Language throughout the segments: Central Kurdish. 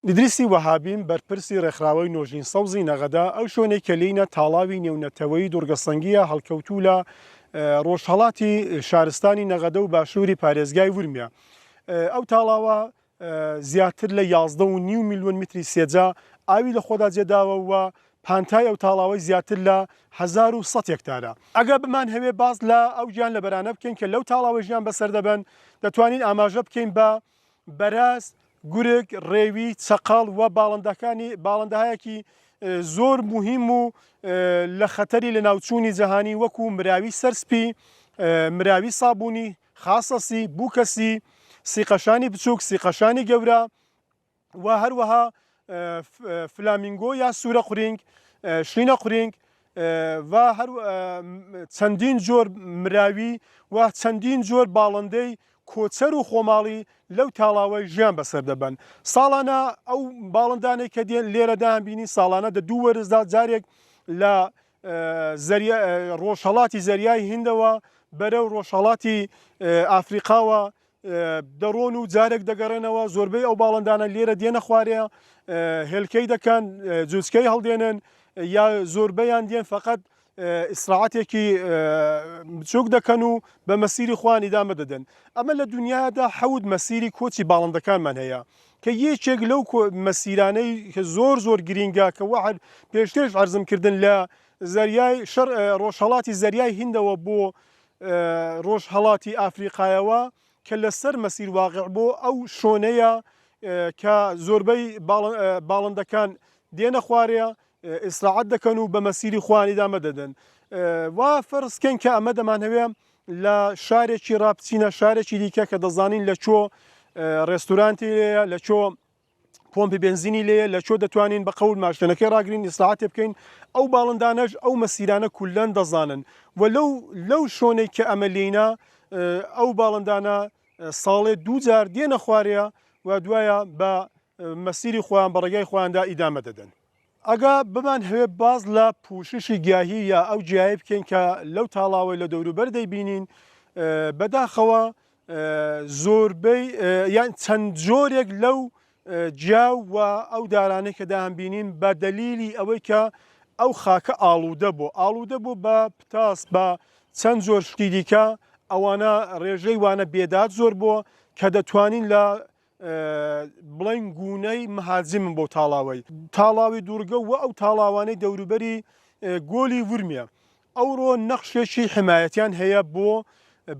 ئیدریسی وەهابیم، بەرپرسی ڕێکخراوەی نۆژین سەوزی نەغەدە، ئەو شوێنەی کە لێینە تاڵاوی نێونەتەوەیی دوڕگەسەنگییە هەڵکەوتوو لە ڕۆژهەڵاتی شارستانی نەغەدە و باشووری پارێزگای ورمێ. ئەو تاڵاوە زیاتر لە 11 و نیو میلیۆن متری سێجا ئاوی لە خۆدا جێداوە و پانتای ئەو تاڵاوەی زیاتر لە 1100 هێکتارە. ئەگەر بمانهەوێ باس لە ئەو گیانلەبەرانە بکەین کە لەو تاڵاوەی ژیان بەسەر دەبەن، دەتوانین ئاماژە بکەین بە بەراز، گورگ، ڕێوی، چەقەڵ و باڵندەکانی باڵندەهایەکی زۆر موهیم و لە خەتەری لەناوچوونی جەهانی وەکوو مراوی سەر سپی، مراوی سابوونی، خاسەسی، بووکەسی، سیقەشانی بچووک، سیقەشانی گەورە و هەروەها فلامینگۆ یا سوورە قورینگ، شینە قورینگ و هەر چەندین جۆر مراوی و چەندین جۆر باڵندەی کۆچەر و خۆماڵی لەو تاڵاوەی ژیان بەسەر دەبەن. ساڵانە ئەو باڵندانەی کە دێن لێرە دەیانبینین ساڵانە دە دوو وەرزدا جارێک لە زەریا ڕۆژهەڵاتی زەریای هیندەوە بەرەو ڕۆژهەڵاتی ئافریقاوە دەڕۆن و جارێک دەگەڕێنەوە زۆربەی ئەو باڵندانە لێرە دێنە خوارێ هێلکەی دەکەن جوچکەی هەڵدێنن یا زۆربەیان دێن فقط ئیسراعەتێکی بچوک دەکەن و بە مەسیری خۆیان ئیدامە دەدەن. ئەمە لە دونیادا حەوت مەسیری کۆچی باڵندەکانمان هەیە کە یەکێک لەو مەسیرانەی کە زۆر زۆر گرینگە کە وەحر پێشترش عەرزم کردن لە زەریای شەر ڕۆژهەڵاتی زەریای هیندەوە بۆ ڕۆژهەڵاتی ئافریقایەوە کە لەسەر مەسیر واقع بۆ ئەو شۆنەیە کە زۆربەی باڵندەکان دێنە خوارێ ئیسراعەت دەکەن و بە مەسیری خۆیان ئیدامە دەدەن. وا فەرز کەین کە ئەمە دەمانهەوێ لە شارێکی ڕا بچینە شارێکی دیکە کە دەزانین لە کوێ ڕێستورانتی لێیە، لە کوێ پۆمپی بێنزینی لێیە، لە کوێ دەتوانین بە قەول ماشێنەکەی ڕاگرین ئیسراعەتێ بکەین. ئەو باڵندانەش ئەو مەسیرانە کوللەن دەزانن و لەو لەو شۆنەی کە ئەمە لێینە ئەو باڵندانە ساڵێ دوو جار دێنە خوارێ و دوایە بە مەسیری خۆیان بە ڕێگای خۆیاندا ئیدامە دەدەن. ئەگە بمانهەوێ باس لە پووششی گیاهی یا ئەو گیایە بکەین کە لەو تاڵاوەی لە دەوروبەر دەیبینین، بەداخەوە زۆربەی یان چەند جۆرێک لەو گیا و ئەو دارانەی کە دەیانبینین بە دەلیلی ئەوەی کە ئەو خاکە ئاڵوودە بوو، ئاڵوودە بوو بە پتاس بە چەند جۆر شتی دیکە، ئەوانە ڕێژەی وانە بێداد زۆر بووە کە دەتوانین لە بڵێین گوونەی مهاجمن بۆ تاڵاوەی تاڵاوی دوورگە و ئەو تاڵاوانەی دەوروبەری گۆلی ورمێ ئەوڕۆ نەخشێکی حمایەتیان هەیە بۆ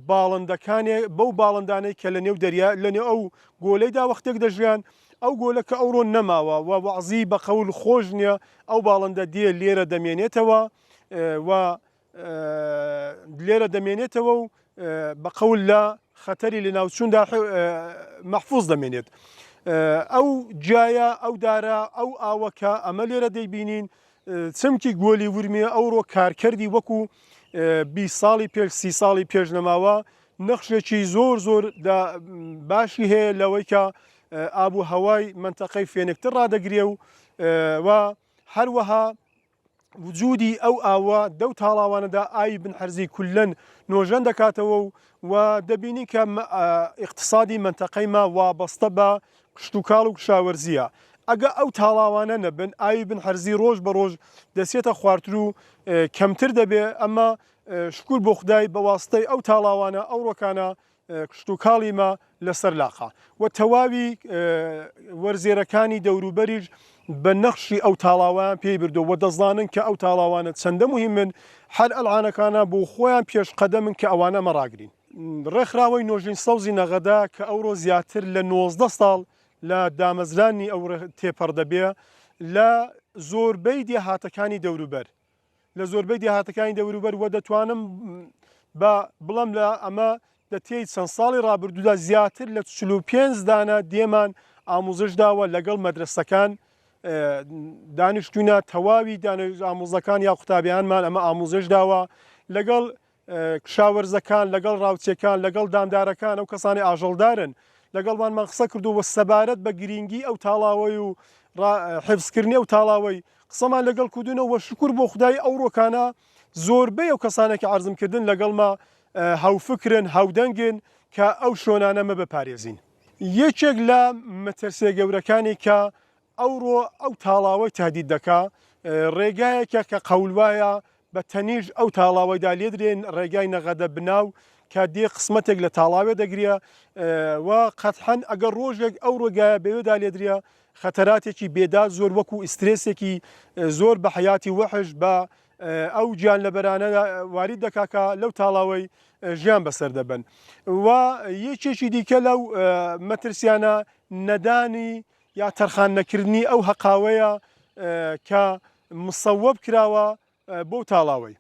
باڵندەکانێ بەو باڵندانەی کە لە نێو دەریا لە نێو ئەو گۆلەیدا وەختێک دەژیان ئەو گۆلە کە ئەوڕۆ نەماوە و وەعزی بە قەول خۆش نییە ئەو باڵندە دێ لێرە دەمێنێتەوە و لێرە دەمێنێتەوە و بە قەول لە خەتەری لەناوچووندا مەحفوز دەمێنێت. ئەو گیایە، ئەو دارە، ئەو ئاوە کە ئەمە لێرە دەیبینین، چمکی گۆلی ورمێ ئەوڕۆ کارکردی وەکو 20 ساڵی پێش 30 ساڵی پێش نەماوە، نەخشێکی زۆر زۆر باشی هەیە لەوەی کە ئاب و هەوای مەنتەقەی فێنکتر ڕادەگرێ و و هەروەها وجودی ئەو ئاوە دەو تاڵاوانەدا ئاوی بن عەرزی کوللەن نۆژەن دەکاتەوە و و دەبینین کە ئیقتسادی مەنتەقەی ما وابەستە بە کشتوکاڵ و کشاوەرزییە. ئەگە ئەو تاڵاوانە نەبن ئاوی بن عەرزی ڕۆژ بە ڕۆژ دەچێتە خوارتر و کەمتر دەبێ، ئەمە شکور بۆ خودای بە واسطەی ئەو تاڵاوانە ئەوڕۆکانە کشتوکاڵی مە لەسەر لاقە و تەواوی وەرزێرەکانی دەوروبەریش بە نەخشی ئەو تاڵاوەیان پێی بردووە و دەزانن کە ئەو تاڵاوانە چەندە موهیمن، هەر ئەلعانەکانە بۆ خۆیان پێش قەدەمن کە ئەوانە مە ڕاگرین. ڕێکخراوەی نۆژین سەوزی نەغەدە کە ئەوڕۆ زیاتر لە 19 ساڵ لە دامەزرانی ئەو تێپەڕ دەبێ لە زۆربەی دێهاتەکانی دەوروبەر لە زۆربەی دێهاتەکانی دەوروبەر و دەتوانم بە بڵێم لە ئەمە دە تێی چەند ساڵی ڕابردوودا زیاتر لە 45 دانە دێمان ئاموزش داوە لەگەڵ مەدرەسەکان دانیشتوینە تەواوی دانش ئاموزەکان یا قوتابیانمان ئەمە ئاموزش داوە لەگەڵ کشاوەرزەکان، لەگەڵ ڕاوچیەکان، لەگەڵ دامدارەکان، ئەو کەسانەی ئاژەڵدارن، لەگەڵمانمان قسە کردووە و سەبارەت بە گرینگی ئەو تاڵاوەی و حفزکردنی ئەو تاڵاوەی قسەمان لەگەڵ کردوونە و شکور بۆ خودای ئەو ڕۆکانە زۆربەی ئەو کەسانە کە عەرزم کردن لەگەڵما هاوفکرن، هاودەنگن کە ئەو شۆنانە مە بپارێزین. یەکێک لە مەترسیە گەورەکانی کە ئەوڕۆ ئەو تاڵاوەی تەهدید دەکا ڕێگایەکە کە قەول وایە بە تەنیشت ئەو تاڵاوەیدا لێدرێن ڕێگای نەغەدە بناو کە دێ قسمەتێک لە تاڵاوێ دەگرێ و قەتحەن ئەگەر ڕۆژێک ئەو ڕێگایە بەوێدا لێدرێ خەتەراتێکی بێداد زۆر وەکو ئیسترێسێکی زۆر بە حەیاتی وەحش بە ئەو گیانلەبەرانە وارید دەکا کە لەو تاڵاوەی ژیان بەسەر دەبەن و یەکێکی دیکە لەو مەترسیانە نەدانی یا تەرخان نەکردنی ئەو هەقاوەیە کە مسەوەب کراوە بۆ تاڵاوەی.